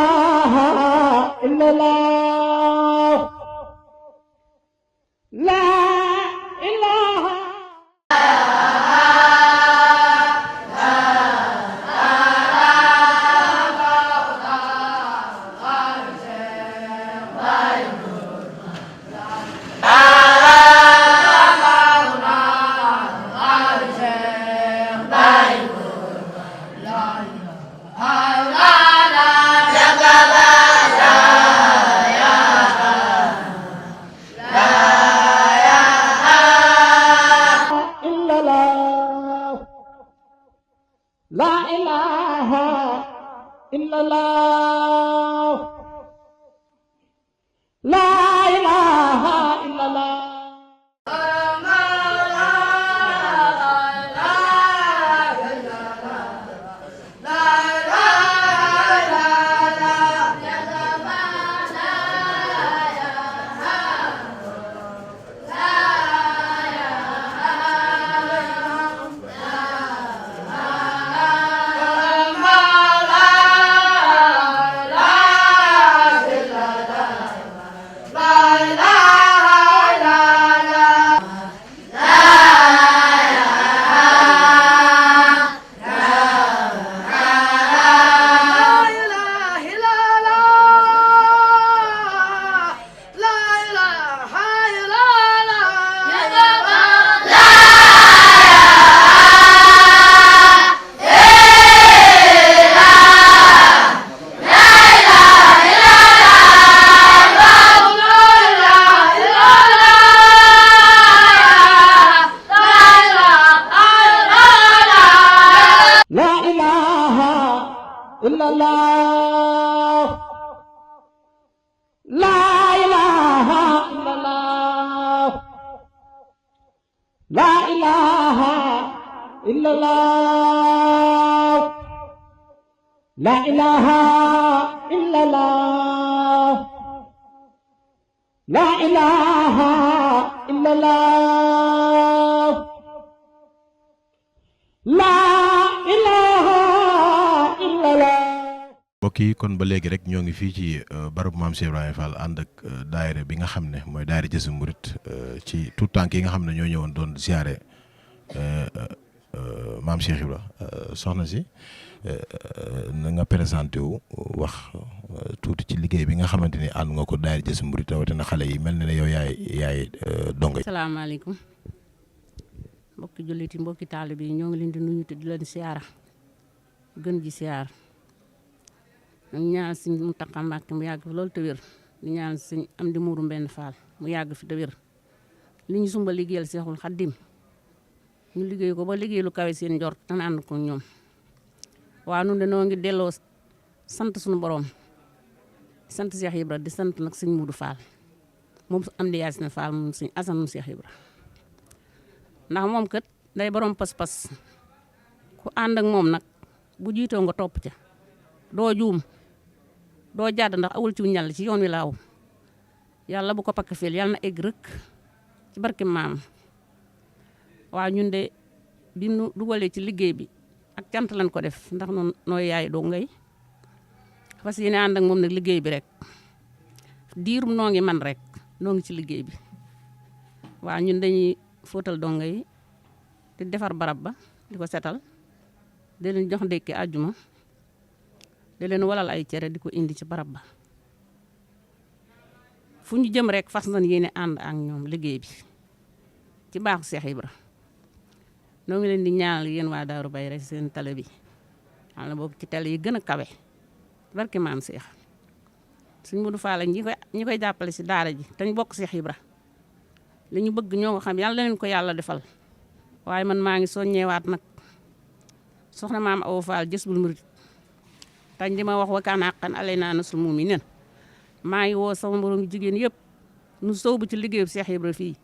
ilaha illallah la ilaha La ilaha illallah La ilaha illallah La ilaha illallah La ilaha illallah La ilaha illallah mbokk yi kon ba léegi rek ñoo ngi fii ci barab maam Cheikh Ibrahima Fall ànd ak daayira bi nga xam ne mooy daayira Jazbul Murid ci tout tànk yi nga xam ne ñoo ñëwoon doon ziare maam Cheikh Ibra soxna si na nga présenté wu wax tuuti ci liggéey bi nga xamante ni ànd nga ko daayira Jazbul Murid rawatina xale yi mel na ne yow yaay donga. asalaamaaleykum mbokki jullit yi mbokki taalibe yi ñoo ngi leen di nuyu te di leen siyaara gën ji siyaar ñu ñaan Sëñ Muntaxa Mbàkke mu yàgg fi loolu te wér di ñaan Sëñ Amdi Muuru Mbenn Fall mu yàgg fi te wér li ñu sumba liggéeyal Seexul Xaddim ñu liggéey ko ba liggéey lu kawe seen njort te ànd ko ñoom waaw nun de noo ngi delloo sant suñu borom sant Cheikh Ibra di sant nag Sëñ Mudu Fall moom Amdi Yaasin Fall moom Sëñ Asan moom Cheikh Ibra ndax moom kat day borom pas-pas ku ànd ak moom nag bu jiitoo nga topp ca doo juum doo jàdd ndax awul ci ñal ci yoon wi laaw yàlla bu ko pakk fil yàlla na egg rek ci barke maam waaw ñun de bi nu dugalee ci liggéey bi ak cant lañ ko def ndax noonu nooy yaay doo ngay fas yéene ànd ak moom nag liggéey bi rek diirum noo ngi man rek noo ngi ci liggéey bi waaw ñun dañuy fóotal donga yi di defar barab ba di ko setal di leen jox ndékki àjjuma di leen walal ay cere di ko indi ci barab ba fu ñu jëm rek fas nañ yéene ànd ak ñoom liggéey bi ci baaxu Cheikh Ibra noo ngi leen di ñaanal yéen waa Daaru Bay rek seen télé bi xam na boobu ci télé yi gën a kawe barke maam Cheikh Sëñ Mudu Fall ñi koy jàppale si daara ji te ñu bokk Cheikh Ibra li ñu bëgg ñoo ko xam yàlla na leen ko yàlla defal waaye man maa ngi soññeewaat nag soxna maam Awa Fall Jazbul Murid tañ di ma wax wa kaana haqqan alaynaa nasrul mu'miniin maa ngi woo sama mborom jigéen yëpp nu sóobu ci liggéeyu Cheikh Ibra fii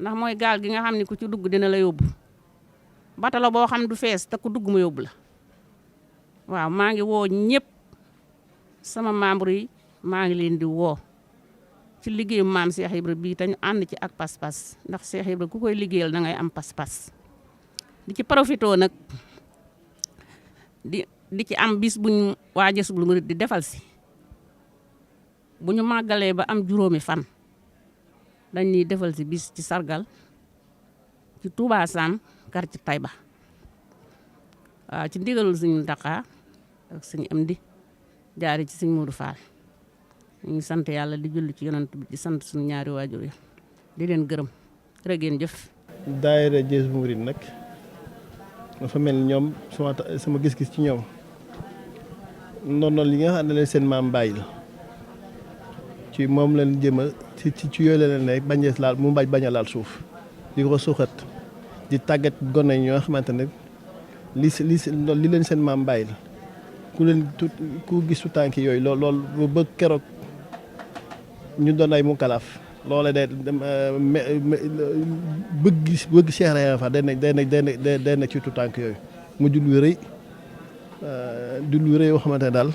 ndax mooy gaal gi nga xam ne ku ci dugg dina la yóbbu batalo boo xam du fees te ku dugg ma yóbbu la waaw maa ngi woo ñëpp sama membre yi maa ngi leen di woo ci liggéeyu maam Cheikh Ibra bii te ñu ànd ci ak pas-pas ndax Cheikh Ibra ku koy liggéeyal da ngay am pas-pas di ci profitoo nag di ci am bis buñ waa Jazbul Murid di defal si bu ñu màggalee ba am juróomi fan dañ ñuy defal si bis ci sargal ci Touba Sam quartier Taïba waaw ci ndigalul Sëñ Muntaxa ak Sëñ Amdi jaari ci Sëñ Modou Fall ñu ngi sant yàlla di julli ci yonent bi di sant suñu ñaari waajur yi di leen gërëm rek ngeen jëf. daayira Jazbul Mouride nag dafa mel ni ñoom sama gis-gis ci ñoom noonu li nga xam ne leen seen maam bàyyi la ci moom leen jëm a ci yooyu la leen ne bañees laal mu bañ a laal suuf di ko suuxat di tàggat gone yi ñoo xamante ne li leen seen maam bàyyi la ku gis su tànk yooyu loolu ba keroog ñu doon ay mukalaaf loolee day bëgg Cheikh Raya Fall day nekk ci tu tànk yooyu mu jul wi rëy yoo xamante ne daal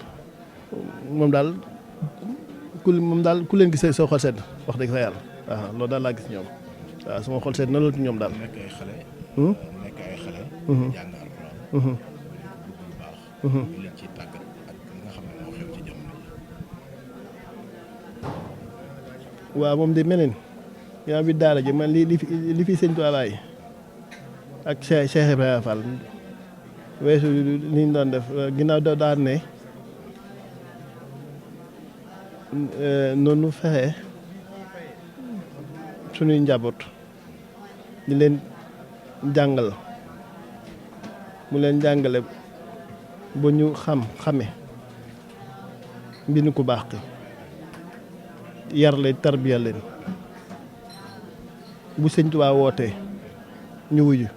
moom daal ku leen gisee soo xol sedd wax dëgg fa yàlla waaw loolu daal laa gis ñoom waaw sama xol sedd na loolu ci ñoom daal. nekk ay xale. jàng alxuraan. bëgg lu baax. ñu leen ciy tàggat ak li nga xam ne moo xew ci jamono ji. waaw moom de meneen yaa bi daara ji man li fi sëñ Tuubaa yi ak Cheikh Ibrahima Fall weesu li ñu doon def ginnaaw daan ne noonu fexe suñuy njaboot di leen jàngal mu leen jàngale ba ñu xame mbind ku baax ki yar leen tarbiya leen bu sëñ Tuubaa wootee ñu wuyu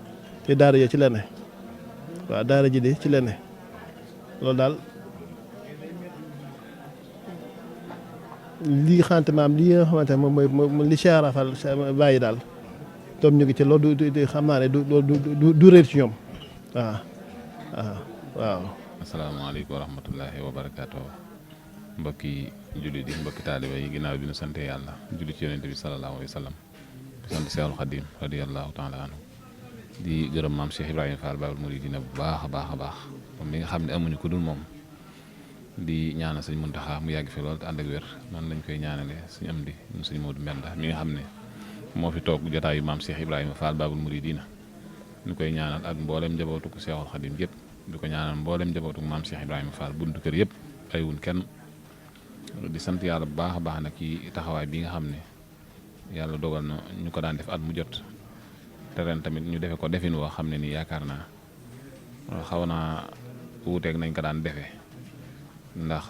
te daara ja ci la ne waaw daara ji de ci la ne loolu daal lii xamante maam lii nga xamante moom mooy li Cheikh Rafal bàyyi daal doom ñu ngi ci loolu du xam naa ne du réer ci ñoom waaw. asalaamaaleykum wa rahmatullahi wa barakaatu. mbokki jullit yi mbokki taaliba yi ginnaaw bi ñu sant yàlla julli ci yonente bi salallaahu alayhi wa sallam di sant Seexul Xadim radiyallaahu taala anhu di gërëm maam Cheikh Ibrahima Fall Baabul Muridiina bu baax a baax a baax moom mi nga xam ne amuñu ko dul moom di ñaanal sëñ Muntaxa mu yàgg fi lool te ànd ak wér noonu lañ koy ñaanale sëñ Amdi mu sëñ Moodu Mbenda mi nga xam ne moo fi toog jotaayu maam Cheikh Ibrahima Fall Baabul Muridiina ñu koy ñaanal ak mboolem njabootu ko Seexul Xadim yëpp di ko ñaanal mboolem njabootu maam Cheikh Ibrahima Fall buntu kër yëpp aywun kenn di sant yàlla bu baax a baax nag ci taxawaay bi nga xam ne yàlla dogal na ñu ko daan def at mu jot te ren tamit ñu defe ko defin woo xam ne nii yaakaar naa xaw naa wuuteeg nañ ko daan defee ndax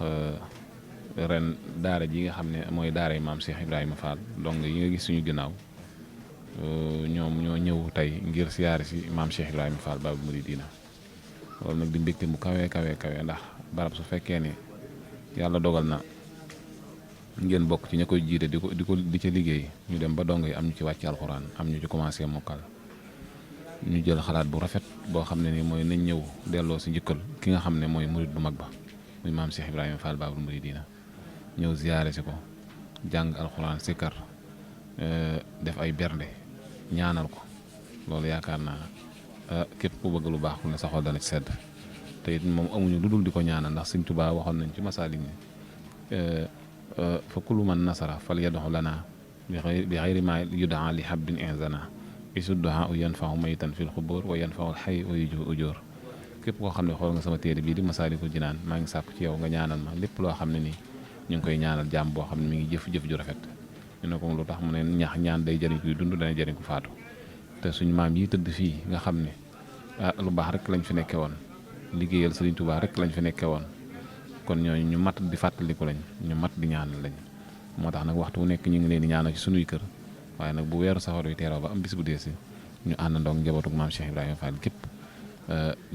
ren daara ji nga xam ne mooy daara yi maam Cheikh Ibrahima Fall donc yi nga gis suñu ginnaaw ñoom ñoo ñëw tey ngir siyaare si maam Cheikh Ibrahima Fall Baabul Muridiina loolu nag di mbégte mu kawe ndax barab su fekkee ne yàlla dogal na ngeen bokk ci ña koy jiite di ca liggéey ñu dem ba dong yi am ñu ci wàcc alxuraan am ñu ci commencé mokkal ñu jël xalaat bu rafet boo xam ne ni mooy nañ ñëw delloo si njëkkal ki nga xam ne mooy murid bu mag ba muy maam Cheikh Ibrahima Fall Baabul Muridiina ñëw ziyaare si ko jàng alxuraan sikkar def ay bernde ñaanal ko loolu yaakaar naa képp ku bëgg lu baax ku ne sa xol dana ci sedd te it moom amuñu lu dul di ko ñaanal ndax Sëñ Tuubaa waxoon nañ ci masaalik ne fa kullu man nasara fal yad'u lana bi xayri ma yudaa li habbin inzana isu duhaa u yanfahu maytan fil xubur wa yanfahu xay wa yujibu ujóor képp koo xam ne xool nga sama téere bii di Masaalikul Jinaan maa ngi sàkku ci yow nga ñaanal ma lépp loo xam ne nii ñu ngi koy ñaanal jàmm boo xam ne mi ngi jëf ju rafet ñu ne ko lu tax mu ne ñaan day jëriñ kuy dund dana jëriñ ku faatu te suñ maam yi tëdd fii nga xam ne lu baax rek lañ fi nekke woon liggéeyal Sëriñ Tuubaa rek lañ fi nekke woon kon ñooñu ñu mat di fàttaliku lañ ñu mat di ñaanal lañ moo tax nag waxtu bu nekk ñu ngi leen di ñaanal ci sunuy kër waaye nag bu weeru safar wi teeroo ba am bis bu deesi ñu àndandoo ak njabootu maam Cheikh Ibrahima Fall képp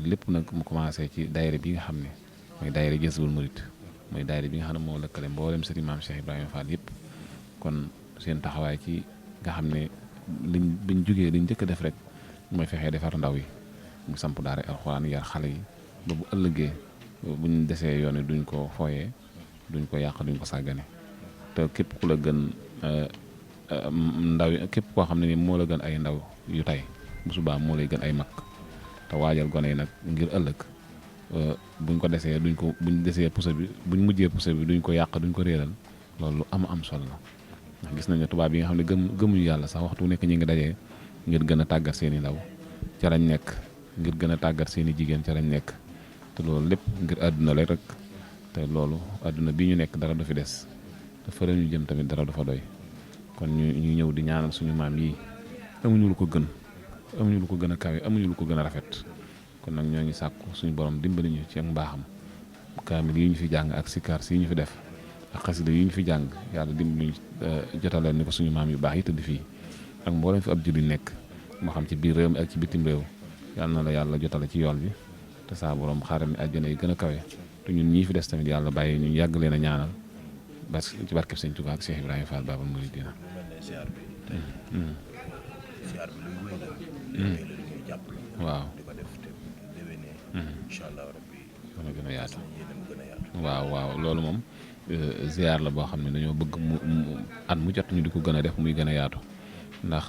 lépp nag mu commencé ci daayira bi nga xam ne mooy daayira Jazbul Mouride mooy daayira bi nga xam ne moo lëkkale mboolem sëriñ maam Cheikh Ibrahima Fall yëpp kon seen taxawaay ci nga xam ne biñ jugee liñ njëkk a def rek mooy fexee defar ndaw yi mu samp daara alxuraan yar xale yi ba bu ëllëgee buñ desee yoon duñ ko fooyee duñ ko yàq duñ ko sàggane te képp ku la gën ndaw yi képp koo xam ne ni moo la gën ay ndaw yu tey bu subaa moo lay gën ay mag te waajal gone yi nag ngir ëllëg buñ ko desee buñ desee puso bi buñ mujjee puso bi duñ ko yàq duñ ko réeral loolu lu am solo la ndax gis nañ ne tubaab yi nga xam ne gëmuñu yàlla sax waxtu nekk ñi ngi dajee ngir gën a tàggat seen i ndaw ca lañ nekk ngir gën a tàggat seen i jigéen ca lañ nekk te loolu lépp ngir àdduna la rek te loolu àdduna bi ñu nekk dara du fi des te fële ñu jëm tamit dara du fa doy kon ñu ñëw di ñaanal suñu maam yi amuñu lu ko gën amuñu lu ko gën a kawe amuñu lu ko gën a rafet kon nag ñoo ngi sàkku suñu borom dimbali ñu ci ak mbaaxam kaamil yi ñu fi jàng ak sikar si ñu fi def ak xasida yi ñu fi jàng yàlla dimbali ñu jotaleen ni ko suñu maam yu baax yi tëdd fii ak mboolem fi ab julli nekk moo xam ci biir réew mi ak ci bitim réew yàlla na la yàlla jotale ci yool bi te saa borom xaaral ni àjjana yi gën a kawe te ñun ñii fi des tamit yàlla bàyyi ñu yàgg leen a ñaanal parce que ci barkeb Sëñ Tuubaa ak Cheikh Ibrahima Fall Babal Mouridina waaw dana gën a yaatu waaw loolu moom ziar la boo xam ne dañoo bëgg mu at mu jot ñu di ko gën a def muy gën a yaatu ndax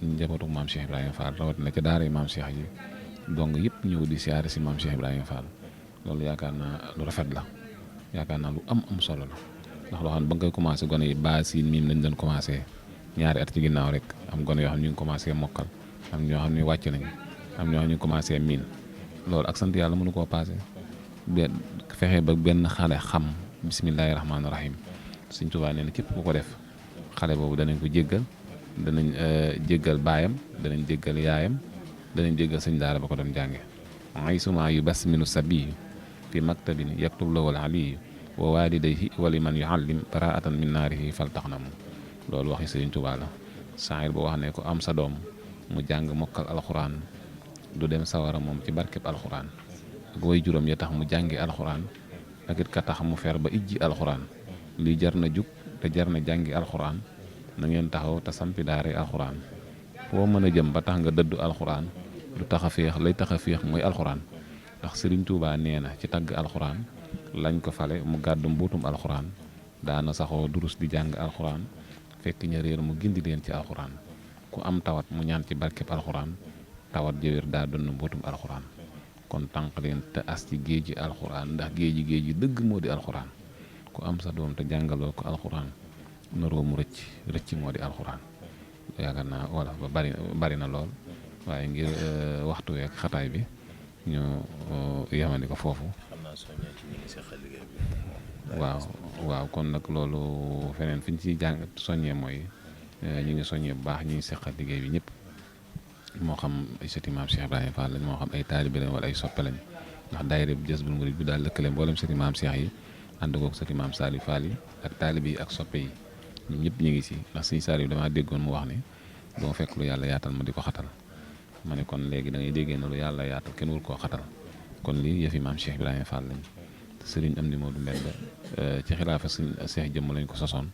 njabootu maam Cheikh Ibrahima Fall rawatina ca daara yi maam Cheikh yi donc yëpp ñëw di siyaare si maam Cheikh Ibrahima Fall loolu yaakaar naa lu rafet la yaakaar naa lu am solo la ndax loo xam ne ba nga koy commencé gone yi ba siin miim lañ doon commencé ñaari at ci ginnaaw rek am gone yoo xam ne ñu ngi commencé mokkal am ñoo xam ne wàcc nañ am ñoo xam ne ñu ngi commencé miin loolu ak sant yàlla mënu koo passé fexe ba benn xale xam bisimilahi rahmaani rahim Sëñ Tuubaa nee na képp ku ko def xale boobu danañ ko jéggal danañ jéggal baayam danañ jéggal yaayam danañ jéggal sëñ daara ba ko doon jànge ay suma yu basminu sabiyu fi maktabin yaktub lahu al-aliyu wa walidayhi wa liman yuallim baraatan min naarihi faltaxnamu loolu waxi Sëñ Tuubaa la saayir boo wax ne ko am sa doom mu jàng mokkal alxuraan du dem sawara moom ci barkeb alxuraan ak way juróom ya tax mu jàngi alxuraan ak it ka tax mu fer ba ijji alxuraan lii jar na jug te jar na jàngi alxuraan na ngeen taxaw te sampi daare alxuraan foo mën a jëm ba tax nga dëddu alxuraan du tax a féex lay tax a féex mooy alxuraan ndax Sëriñ Tuubaa nee na ci tagg alxuraan lañ ko fale mu gàddu mbuutum alxuraan daana saxoo durus di jàng alxuraan fekk ña réer mu gindi leen ci alxuraan ku am tawat mu ñaan ci barkeb alxuraan tawat jëwér daa donn mbuutum alxuraan kon tànq leen te as ci géeji alxuraan ndax géeji dëgg moo di alxuraan ku am sa doom te jàngaloo ko alxuraan naroo mu rëcc moo di alxuraan yaakaar naa wala ba bari na lool waaye ngir waxtu week xataay bi ñu yamandi ko foofu waaw kon nag loolu feneen fi ñu ciy jàng soññee mooy ñu ngi soññee bu baax ñi ngi seqal liggéey bi ñëpp moo xam ay sëti maam Cheikh Ibrahima Fall lañ moo xam ay taalibe lañ wala ay soppe lañ ndax daayira bi Jazbul Murid bi daal lëkkale mboolem sëti maam Cheikh yi ànd koog sëti maam Saliou Fall yi ak taalibe yi ak soppe yi ñun ñëpp ñu ngi si ndax sëñ Saliou damaa déggoon mu wax ne doo fekk lu yàlla yaatal ma di ko xatal ma ne kon léegi da ngay déggee ne lu yàlla yaatal kenn wul koo xatal kon lii yëfi maam Cheikh Ibrahima Fall lañ te sëriñ Amdi Modou Mbenda ci xilaafa suñ Cheikh jëmm lañ ko sosoon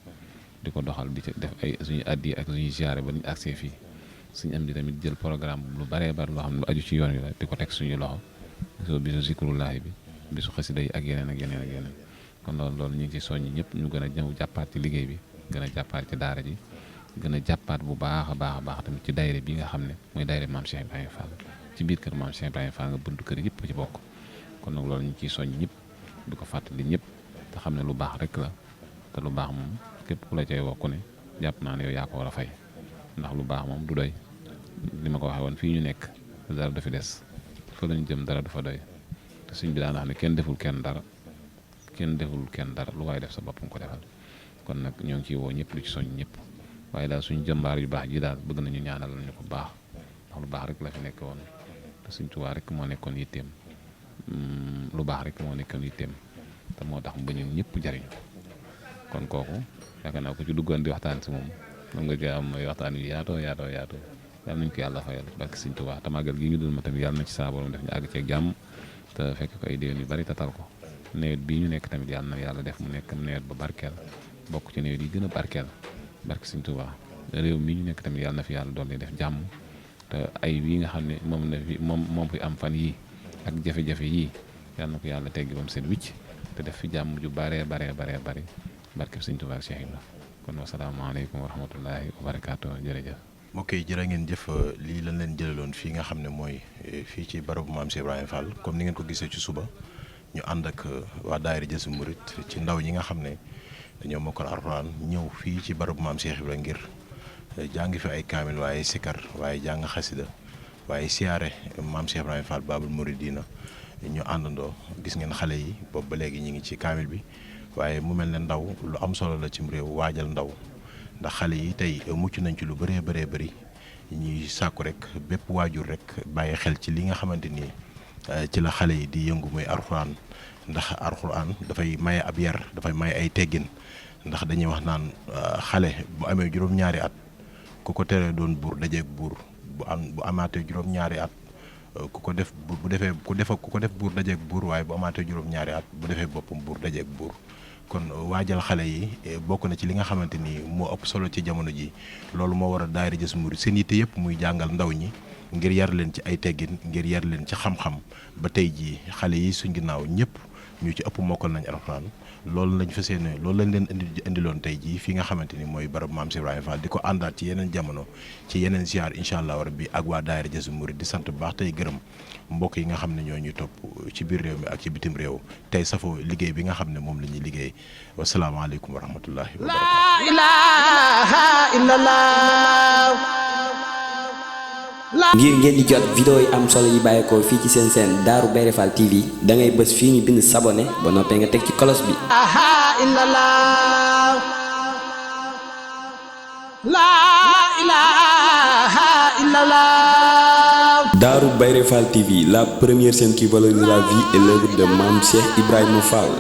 di ko doxal di ci def ay suñu addi ak suñuy ziyaare ba ñu agsee fii suñ am di tamit jël programme lu baree bari loo xam ne lu aju ci yoon wi la di ko teg suñu loxo so bisu zikrullahi bi bisu xasida yi ak yeneen kon loolu ñu ngi ci soññi ñëpp ñu gën a ñëw jàppaat ci liggéey bi gën a jàppaat ci daara ji gën a jàppaat bu baax a baax tamit ci daayira bi nga xam ne mooy daayira maam Cheikh Ibrahima Fall ci biir kër maam Cheikh Ibrahima Fall nga buntu kër yëpp ci bokk kon nag loolu ñu ngi ciy soññ ñëpp di ko fàttali ñëpp te xam ne lu baax rek la te lu baax moom képp ku la cay wokku ne jàpp naa ne yow yaa ko war a fay ndax lu baax moom du doy li ma ko waxee woon fii ñu nekk dara du fi des fa lañu jëm dara du fa doy te suñ bi daan wax ne kenn deful kenn dara lu waaye def sa bopp nga ko defal kon nag ñoo ngi ciy woo ñëpp lu ci soñ ñëpp waaye daal suñu jëmbaar yu baax ji daal bëgg nañu ñaanal ñu ko baax ndax lu baax rek la fi nekk woon te Sëñ Tuubaa rek moo nekkoon yitteem lu baax rek moo nekkoon yitteem te moo tax ba ñun ñëpp jariñu kon kooku yaakaar naa ko ci duggoon di waxtaan si moom moom nga ci am mooy waxtaan wi yaatoo yàlla nañ ko yàlla fayal barke Sëñ Tuubaa te màggal gi ñu dul ma tamit yàlla na ci saa borom def ñu àgg ceeg jàmm te fekk ko ay déwén yu bari tatal ko nawet bii ñu nekk tamit yàlla na yàlla def mu nekk nawet ba barkeel bokk ci nawet yi gën a barkeel barke Sëñ Tuubaa réew mi ñu nekk tamit yàlla na fi yàlla dolli def jàmm te ay bii nga xam ne moom fi am fan yii ak jafe-jafe yii yàlla na ko yàlla teggi ba mu seen wicc te def fi jàmm ju baree bari barke Sëñ Tuubaa ak Cheikh Ibra kon wasalaamaaleykum wa rahmatullahi wa barakaatu jërëjëf. mbokk yi jërë ngeen jëf lii lañ leen jëlaloon fii nga xam ne mooy fii ci barabu maam Cheikh Ibrahima Fall comme ni ngeen ko gisee ci suba ñu ànd ak waa daayira Jazbul Murid ci ndaw ñi nga xam ne dañoo mokkal alxuraan ñëw fii ci barabu maam Cheikh Ibra ngir jàng fi ay kaamil waaye sikar waaye jàng xasida waaye siyaare maam Cheikh Ibrahima Fall Babul Mouridina ñu àndandoo gis ngeen xale yi boobu ba léegi ñu ngi ci kaamil bi waaye mu mel ne ndaw lu am solo la cim réew waajal ndaw ndax xale yi tey mucc nañ ci lu bëree bëri ñuy sàkku rek bépp waajur rek bàyyi xel ci li nga xamante ni ci la xale yi di yëngu muy alxuraan ndax alxuraan dafay maye ab yar dafay maye ay teggin ndax dañuy wax naan xale bu amee juróom-ñaari at ku ko teree doon buur dajeeg buur bu amaatee juróom-ñaari at ku ko def buur dajeeg buur waaye bu amaatee juróom-ñaari at bu defee boppam buur dajeeg buur kon waajal xale yi bokk na ci li nga xamante ni moo ëpp solo ci jamono ji loolu moo war a daayira Jazbul Murid seen yitte yëpp muy jàngal ndaw ñi ngir yar leen ci ay teggin ngir yar leen ci xam-xam ba tey jii xale yi suñ ginnaaw ñëpp ñu ci ëpp mokkal nañ alxuraan loolu lañ fas yéene loolu lañ leen indiloon tey jii fi nga xamante ni mooy barab maam Cheikh Ibrahima Fall di ko àndaat ci yeneen jamono ci yeneen ziar incha allah rabbi ak waa daayira Jazbul Murid di sant bu baax tey gërëm mbokk yi nga xam ne ñoo ñuy topp ci biir réew mi ak ci bitim réew tey safoo liggéey bi nga xam ne moom la ñuy liggéey wasalaamaaleykum wa rahmatullahi wa barakatuh. La ilaha illallah. ngir ngeen di jot vidéo yi am solo yi bàyyeekoo fii ci seen seen Darou Bairé Fall TV da ngay bës fii ñu bind s'abonner ba noppee nga teg ci cloche bi. Darou Bairé Fall TV, la première chaîne qui valorise la vie et l'œuvre de Mame Cheikh Ibrahima Fall.